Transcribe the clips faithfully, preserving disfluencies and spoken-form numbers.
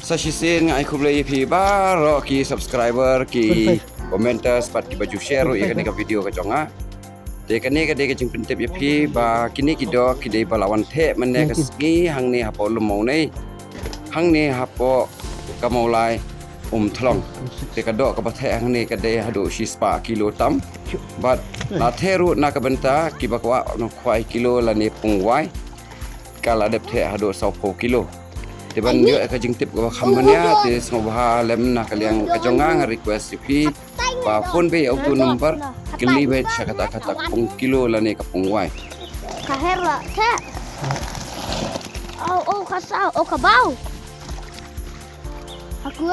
Sa shisien nga ai khublei ïa phi baroh ki subscriber, ki commenters bad kiba ju share ruh ïa kane ka video ka jong nga. Te kane ka dei ka jingpyntip ïa phi ba kine ki doh ki dei ba la wan theh mynne ka sngi hangne hapoh Lum Mawlai, hangne hapoh ka Mawlai Umthlong. Te ka doh kaba theh hangne ka dei haduh shispah kilo tam. Bad la theh ruh na ka bynta kiba kwah nongkhwai kilo lane pung wai, ka la dep theh haduh sawphew kilo. Te ban ïoh ka jingtip kaba kham bniah te sngewbha lem na ka liang ka jong nga, nga request ïa phi ba phone beit ïa uto u number, kylli beit sha kata kata ka pung kilo lane ka pung wai. Ka her la theh. Au, au, ka saw, au, ka baw. Aku.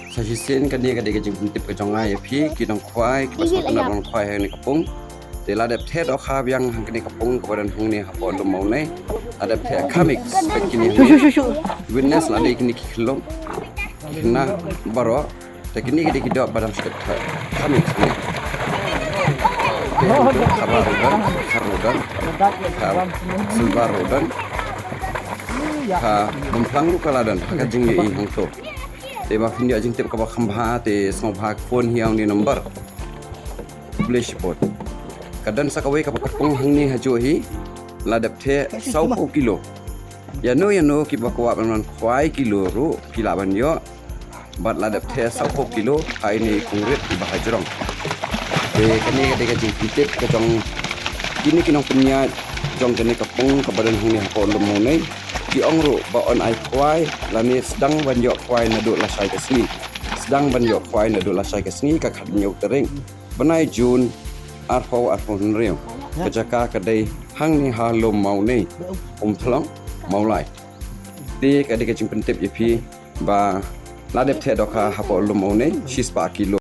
Sa shisien kane ka dei ka jingpyntip ka jong nga ïa phi ki nongkhwai, kiba sngewtynnat ban khwai ha kane ka pung. Te la dep theh dohkha biang ha kane ka pung kaba don hangne hapoh Lum Mawlai. La dep theh kham mix bad kine. Shu, shu, shu, shu. Witness la dei kine ki khyllung, khynnah baroh. Te kine ki dei ki doh ba dang shu dep theh kham mix ne. Te kaba ruh don, kaba ruh don, kaba silver ruh don, kaba bymphlang ruh ka la don ha ka jingïohi hangto. Te ba phin ïoh jingtip kaba kham bha te sngewbha phone hi ïa une u number. Khublei shibun. Ka don sa kawei kaba ka pung hangne hajuh hi, la dep theh sawphew kilo. Ïano ïano kiba kwah ban wan khwai kilo ruh ki lah ban ïoh. Bad la dep theh sawphew kilo ha ine i pung rit iba hajrong. Te kane ka dei ka jingpyntip ka jong kine ki nongpynïaid jong kane ka pung kaba don hangne hapoh Lum Mawlai. Ki ong ruh ba yn ai khwai lane sdang ban ïoh khwai naduh lashai ka sngi. Sdang ban ïoh khwai naduh lashai ka sngi, ka khathynñiew tarik bnai June arphew arphew hynriew. Ka jaka ka dei hangne ha Lum Mawlai, Umthlong, Mawlai. Te ka dei ka jingpyntip ïa phi ba la dep theh dohkha hapoh Lum Mawlai shispah kilo.